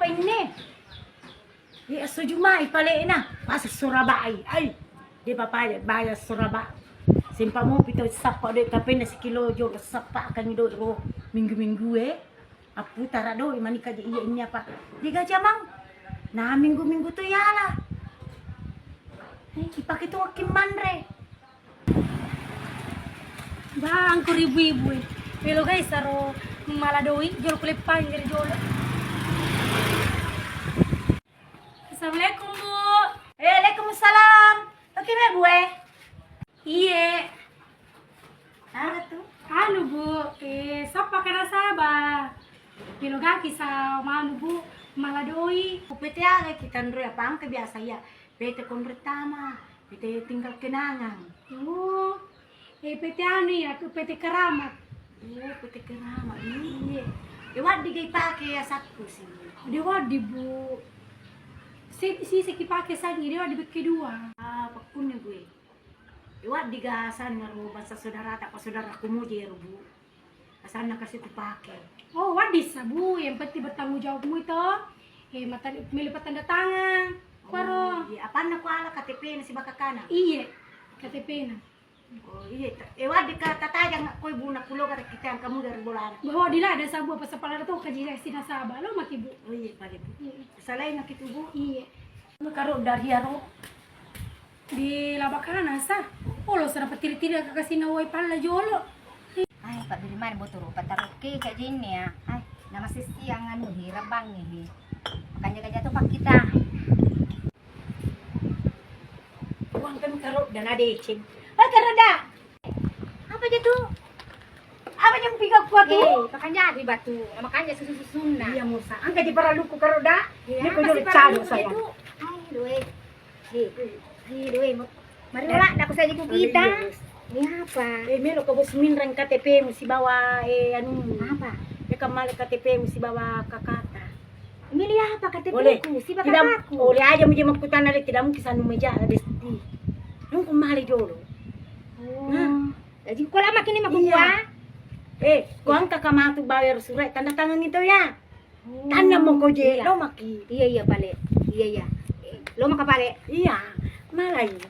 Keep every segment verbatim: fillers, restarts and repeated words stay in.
Penne. Iya, esso Juma'i pale'na, masa Surabaya. Ai, de' papaja, baya Surabaya. Sempa mopi to sappa de' kapenna sikilo jolo sappa kan do' ro minggu-minggu e. Apputara do' manika je' iya ini apa? De' gaja mang. Nah, minggu-minggu to yala. Eh, ipake to akki manre. Bangko ribu-ibu e. Melo guys, aro mala doi, jolo kuleppai dari jolo. Assalamualaikum, Bu. Eh, waalaikumsalam. Oke, me, Bu, eh. Iye. Apa tuh? Anu, Bu, eh, sappa ka nasaba. Melo gaki sa manu, Bu, mala doi. Ku P T A kita nro ya pangke biasa ya. P T Konretama, P T Tinggal Kenangan. Oh, eh, P T anu ya, ke P T Keramat. Oh, P T Keramat. Iya. Eh, waddi ga ipake asakku sih. De' waddi, Bu. Si, si, si kipake sangi, de' waddi bekke dua. Ah, pakkunni gue. Eh, waddi ga sanna ro bangsa saudarata, apa saudaraku moje ro, Bu. Asanna kasi kupake. Oh, waddi sa, Bu, yang penting bertanggung jawabmu itu. Eh, matan-, melo patanda tangan. Kuaro. Oh, iya. Apanna kuala K T P-na sibawa K K-na? Iye, K T P-na. Oh, iya. Eh, waddi ka tatajang koi, Bu, nakulo gara kita yang kamu dari bolana. Bahwa dilada sa, Bu, apa sapalada to kaji si nasaba. Lo maki, Bu. Oh, iya, pale, Bu. Iya. Salain maki tu, Bu. Iya. Karo dari aro. Di labakana sa. Olo sara patiri-tiri ka kasina wai palla jolo. Ai, pabbili mani botoro, patarukke ka jinni ya. Ai, namasessiang anu hi, rabbangi hi. Makanja-kanja to pakkita. Uang kami karo dana deceng. Hai, karo da. Apa je tu? Apa je piga kuat tu? Eh, makanja di batu, makanja susu-susunna. Iya, musa. Angka di paraluku karo da. Iya, ini ko apa jolo sih cado paraluku saya. Itu? Ai, doe. Eh, eh, doe. Mari ora, dak usah jiku kita. Ini apa? Eh, melo ko bos minrang K T P-mu sibawa, eh, anu. Apa? Ya kamale K T P-mu sibawa kakata. Milih apa K T P-ku? Sibawa kakakku. Boleh aja muje makkutana le, tidak mungkin sanu meja besti. Nungku male jolo. Oh. Nah. Jadi ko lama kini makkukua. Iya. Eh, ko angka kamatu bayar surat tanda tangan itu ya. Oh, tanna moko je, iya. Lo maki. Iya, iya, pale. Iya, iya. Eh, lo maka pale. Iya, malai. Iya.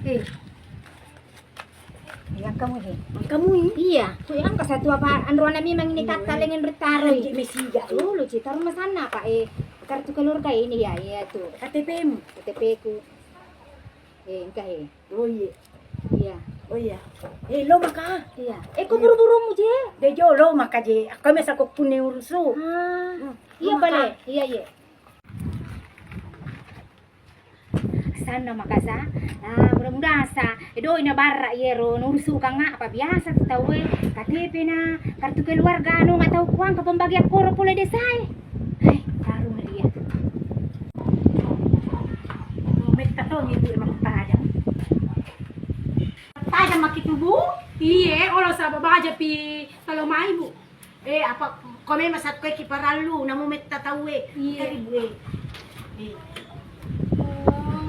Eh. Iya, kamu he. Kamu he? Iya. Ku yang ke satu apa, anroana memang ini. Iya, tatta lengen retaro. Iya, mesiga. Dulu, Ci, taruh masanna, Pak, eh. Kartu keluarga ini ya, iya tuh. K T P-mu? K T P-ku. Eh, engka he. Oh, iya. Iya. Oh, iya. Eh, lo maka? Iya. Eh, ko buru-burumu je? De jolo maka je. Aku mesa ko pune urusu. Ah. Hmm. Iya, lo maka? Bale. Iya, iya. Sanna makasa. Ah, mudah-mudahan sa. Eh, doi na barra iyero nurusu kanga apa biasa tu tau e. K T P na, kartu keluarga anu, nggak tahu kuang ke pembagian koro pole desa e. Hai, baru melihat. Metta to mi, Bu, emang tajam. Tajam maki tu, Bu? Iye, olo saba baja pi talo mai, Bu. Eh, apa, ko memang saat koe ki parallu, namo metta tau e. Iye. Kari, Bu, eh. Eh. Oh.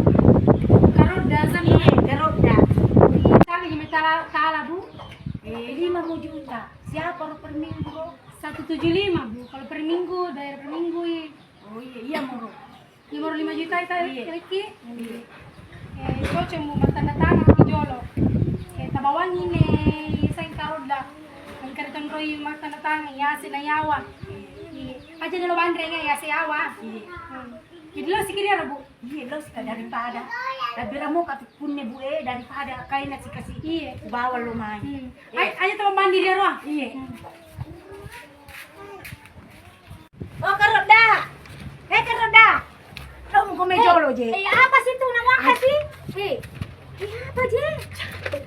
Karodda, san? Iye, karodda. Tali metta tala, Bu? Eh, lima juta. Siapa ro per minggu? Satu tujuh lima, Bu. Kalau per minggu, bayar per minggu, iye. Oh, iya, iya, moro. Lima, lima juta itu, iya. Riki? Iya. Eh, cocok mu bertanda tangan di jolo. Eh, tabawangi ne, saya karodda. Engka ditonroi bertanda tangan, ya, sena yawa. Iya. Aja dulu bandreng ya, ya, seyawa. Iya. Hmm. Jadi lo sikiri ya, Bu? Iya, lo sika daripada. Tapi ramu katu kunne, Bu, eh, daripada kaina sikasi. Iya. Bawa lo mai. Hmm. Eh. Ayo, ayo teman mandi dia, Roh. Iya. Hmm. Oh, karodda. Eh, karodda. Lo muko me jolo je. Eh, apa sih itu? Nama apa sih? Eh, eh, apa je?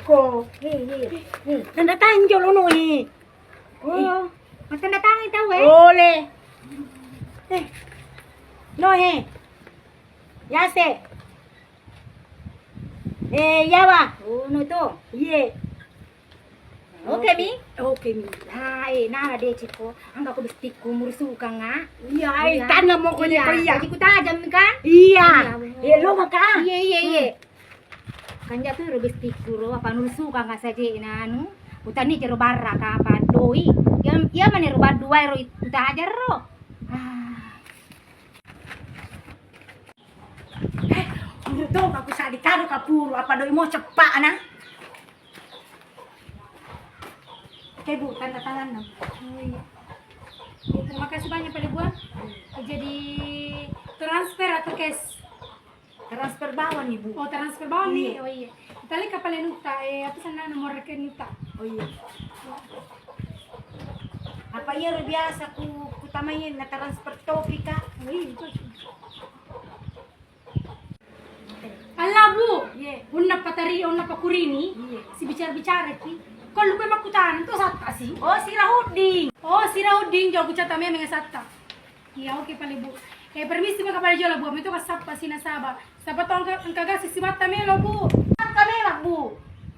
Ko. Eh, eh, eh. Tanda tangan jolo no, eh. Oh, tanda tangan tahu, eh? Boleh. Eh. No, eh. Yase. Eh, yawa. Oh, no to. Iye. Oke mi? Oke mi. Ah, eh, nara decekko. Angka ko bestikku murusukanga. Iya, ai, tanna mo ko iya. Iya. Jadi ku tajam kan? Iya. Iya, eh, lo maka. Iya, iya, iya. Kanja tu ro bestikku ro, apa nursuka nga saje na anu, utani jero barra ka apa doi. Iya, iya mane ro badduai ro utaja ro. Ah. Eh, menurut dong aku sa dikado kapuru apa doi mau cepak na. Oke, Bu, tanda tangan dong. Oh, iya. Terima kasih banyak, Pak Ibu. Jadi transfer atau cash? Transfer bawang nih, Bu. Oh, transfer bawang nih. Iya. Oh, iya. Kita lihat kapal yang nuta, eh, apa sana nomor rekening nuta? Oh, iya. Apa iya lo biasa ku, ku tamai na transfer topi, Kak? Oh, iya, cocok. Alla, Bu. Iya. Unna patari, unna pakurini. Iya. Si bicara-bicara ki. Kau lupa makkutana, tu satta si. Oh, si Rahudin. Oh, si Rahudin, jauh kucata memang satta. Iya, oke pale, Bu. Eh, permisi maka pale jolo, Bu. Itu kasappa si nasaba. Sapa tau engka, engka gasi sibatta melo, Bu. Engka melo, Bu.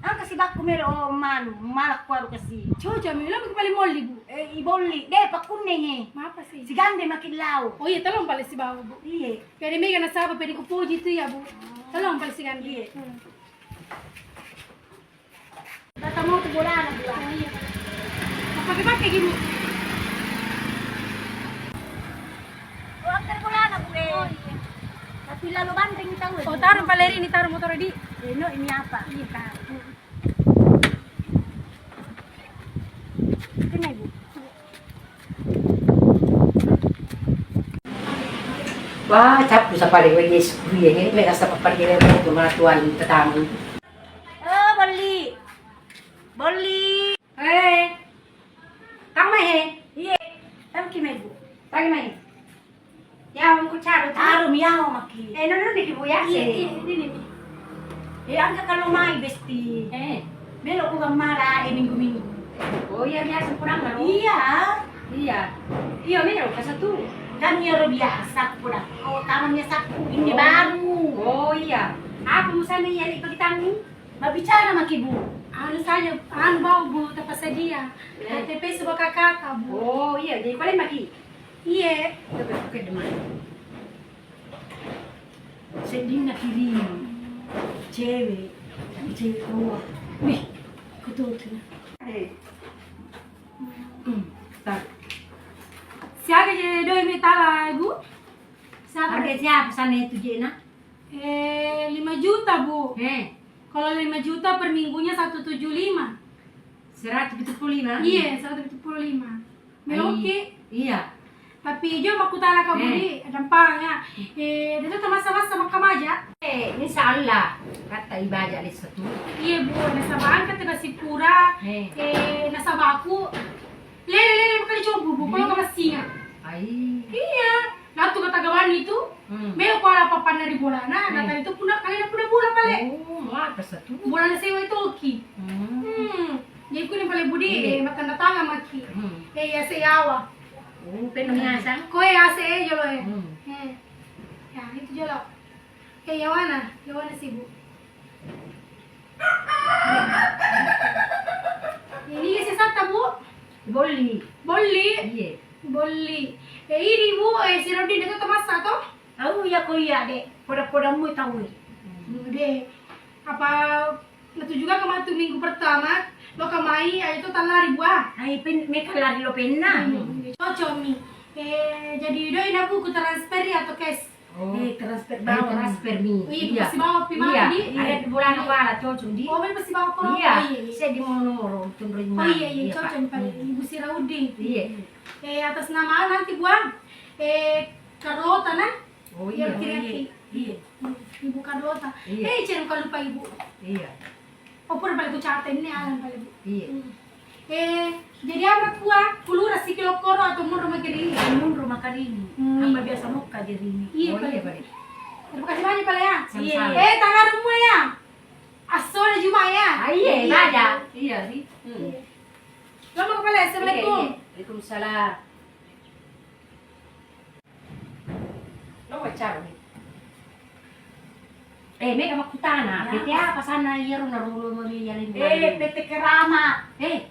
Engka sibakku melo, oh, manu, malak kuaru kasi. Coba melo maka pale molli, Bu. Eh, ibolli. Deh, pakkunne he. Mapa sih? Sigande makin lau. Oh iya, tolong pale sibawa, Bu. Iya. Pede mega nasaba, pede kupuji tu ya, Bu. Tolong pale sigande. Iya. Hmm. Kata mau tu bolana, Bu. Oh, iya. Pakai-pakai gitu. Oh, akar bolana, Bu, eh. Oh, iya. Tapi lalu banteng tahu. Oh, taruh pale rini, taruh motor di. Eh, no, ini apa? Iya, Kak. Kena, Bu. Wah, cappu sapale wae Yesu kuwi, eh, me rasa papparile tu matuan tetamu. Eh, Bolli. Bolli. Eh. Tang mai, he? Iye. Tang ki mai, Bu. Tang mai. Ya, engko caru, caru. Caru mi yawa maki. Eh, nunu niki, Bu, ya? Iye, iye, ini nih. Eh, angka kalau mai, Besti. Eh. Melo ku gammala, eh, minggu-minggu. Oh, iya, biasa kurang, lo? Iya. Iya. Iya, melo, kasatu. Kan iya, lo biasa, kurang. Oh, taman biasa, ini baru. Oh, iya. Apa misalnya, iya, lagi pagi tanggung? Mabbicara maki, Bu. Anu saja, anu bau, Bu, terpaksa dia. Eh. K T P sebuah K K, Bu. Oh, iya, jadi paling maki. Iya. Coba, oke, demam. Sedinna kirim. Cewek. Cewek tua. Nih, kututu. Eh. Hmm, tak. Siaga je doi metala, Bu? Siapa? Harga siapa sana itu, Jena? Eh, lima juta, Bu. Eh. Kalau lima juta per minggunya seratus tujuh puluh lima. Seratus tujuh puluh lima? Iya, seratus tujuh puluh lima. Meloki. Iya. Tapi jo makkutana ka, eh, Budi, gampang ya. Eh, dia tuh masa-masa makkamaja. Eh, insya Allah, kata ibaja desa tu. Iya, Bu, nasaba angkat ke Sipura. Eh. Eh, nasaba aku lele, lele, makali cobu, Bu, kalau ke Mesina. Ai. Iya. Nah, tu kata gawan itu, hmm, melo kuala papanna ri bolana, hmm, nah, tadi tu puna, kali puna bola pale. Oh, maka satu. Bolana sewa itu oki. Hmm. Hmm. Jadi ku ni pale Budi, iya, eh, matanda-tanda maki. Hmm. Eh, ya se yawa. Oh, penuh ya sang. Ko ya se jolo, eh. Hmm. Eh. Ya, itu jolo. Eh, yawana, yawana sibuk. Ini sisata, Bu? Bolli. Bolli? Iya. Bolli. Eh, ini, Bu, eh, si Rodi itu temasa toh? Tahu ya, ko iya, Dek. Poda-podamu tahu. Hmm. Dek. Apa itu juga kematu minggu pertama, lo kamai, ayo tuh tallari buah. Ai pen, meka lari lo penna. Hmm. Cocok mi. Eh, jadi doi na, Bu, ku transfer ya atau cash? Oh. Eh, transfer bawang. Eh, transfer mi. Oh, iya, iya. Pasti bawa pi mati. Iya. Ada di bolana kuala cocok di. Oh, pasti bawa ke rumah. Iya. Iya, iya. Saya di nomor-nomor, untung rumah. Oh, iya, iya, iya, cocok, Pak. Pak. Hmm. Ibu Siraudin. Iya. Eh, atas nama nanti, Bu, ah. Eh, Carlota, nah. Oh, iya, iya, kira-kira. Iya. Hmm, Ibu Carlota. Iya. Eh, jangan lupa, Ibu. Iya. Oh, pura pale ku catat ini, alang pale, Bu. Iya. Hmm. Eh, jadi apa, Pua? Kulura sikilo koro atau munro makarini? Munro makarini. Hmm. Apa biasa mokka jerini. Iya, oh, pale. Iya, pale. Terima kasih banyak, pale, ya. Sama-sama. Iya. Eh, tangan rumah, ya. Asal Jumat, ya. Ah, iya, iya, ada. Iya, ri. Hmm. Iya. Selamat, pale. Assalamualaikum. Iya, iya. Waalaikumsalam. Lo wacara ni. Eh, mega makkutana, ya. P T apa sana iyaro narulo mami yaleng. Eh, P T Keramat. Eh,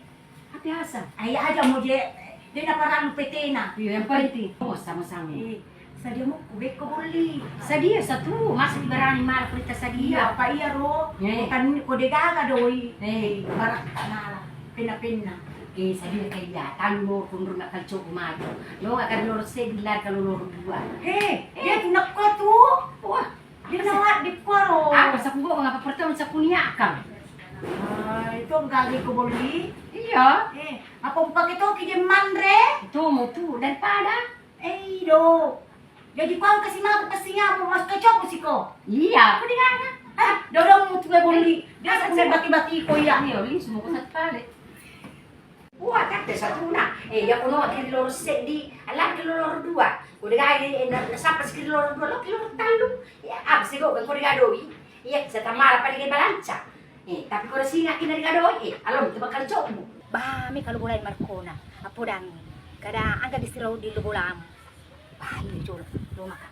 apa asa? Ai aja mo je, de na parallu P T-na. Iya, yang penting. Oh, sama-sama. Eh, Sadia mukku bekko bolli. Sadia satu, masa dibarani mala purita sadia. Iya, apa iya ro? Eh. Kan ko degaga doi. Eh. Barak mala. Penna-penna. Eh, sadia kaiya, tanu loro kunrunna kalcoku maju. Yo, akan loro seddi, lari kalau loro dua. Eh, eh, dia tunakko tu. Wah, dia nawat di kuaro. Apa sakugo ngapa pertama sakunia kang? Ah, itu engkau ko bolli. Iya. Eh, apa upake toki je manre? Itu mau tu daripada. Eh, do. Jadi kau kasi mabuk, kasi nyabu, mas kacau siko. Iya, aku di mana? Ah, dodong mutu bolli. Dia saya bati-bati ko iya. Iya, li semua ko satu kali. Wah, tante satuna. Eh, ya kono kiri loro seddi, alar kiri loro dua. Ko dega eh, na, na sapa kiri loro dua, lo kiri loro tallu. Ya, apa sih kok ko dega doi? Iya, setamala pada ke balanca. Eh, tapi ko singa kina dega doi, eh, alom tu bakal cobu. Bah, mi kalau bolai markona, apodangi. Kada angka disirau di lo bolamu. Bah, ini colo, lo maka.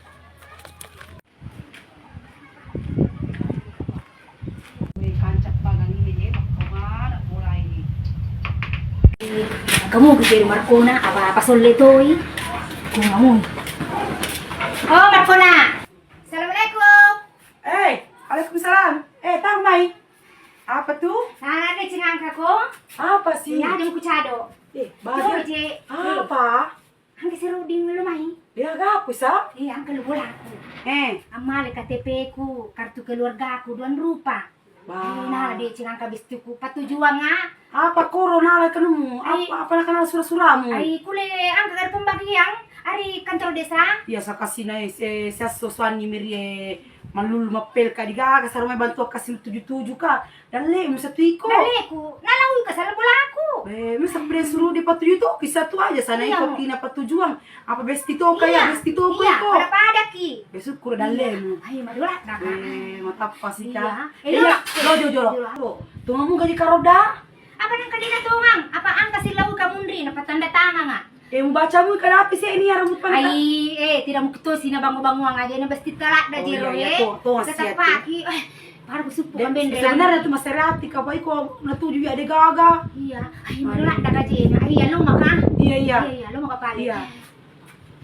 Kamu bisa markona apa-apa solle toi. Kamu. Oh, markona. Assalamualaikum. Eh, waalaikumsalam. Eh, tang mai. Apa tu? Nah, ada cengangka ko. Apa sih? Ya, ada ku cado. Eh, bahagia. Apa? Angka si Ruding lo mai. Iya, gapu sa? Iya, angka lo bolaku. Eh. Ammale K T P ku, kartu keluargaku, duan rupa. Bah. Ayo, nala deceng angka bestiku, patujuang ah. Apa koro nala kenemu? Ai. Apa, apa nakana sura-suramu? Ai, kule angka dari pembagian, ari kantor desa. Iya, sakasina eh, se-, seasso suanni merie mallulu mappel ka digaga, sarumai bantu kasi tuju-tuju ka. Dalle, misa tu iko. Dalleku, nala ui ka sala bolaku. Eh, misa pre suru di patuju to, kisa tu aja sana iko kina patujuang. Apa besti to ka ya, besti to ko iko. Pada-pada ki. Besuk kuro dallemu. Ayo, madola na. Eh, matappa sika. Iya. Eh, lo, lo, jo, jo, lo. Tungamu gaji karoda? Apa nang kadina tungang? Apa angka silau ka munri na patanda tangang ah? Eh, mubacamu kada apa sih ini ya rambut pantai? Ai, eh, tidak mukito sina bangu-banguang aja na besti talak da jero eh. Tetap pagi. Eh, baru ku suppu kan bendera. Sebenarnya tu maserati ka pai ko natuju ya de gaga. Iya. Ai, madola da kajena. Ai, ya lo maka. Iya, iya. Iya, iya, lo maka pale. Iya.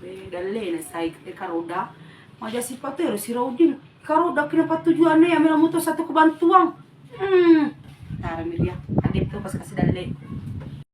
Eh, dalle na sai ke karoda. Maja sipatu ero si Roding. Karoda kena patujuanna ya mela moto satu kebantuang. Hmm. Tara miria. Ade tu pas kasi dalle.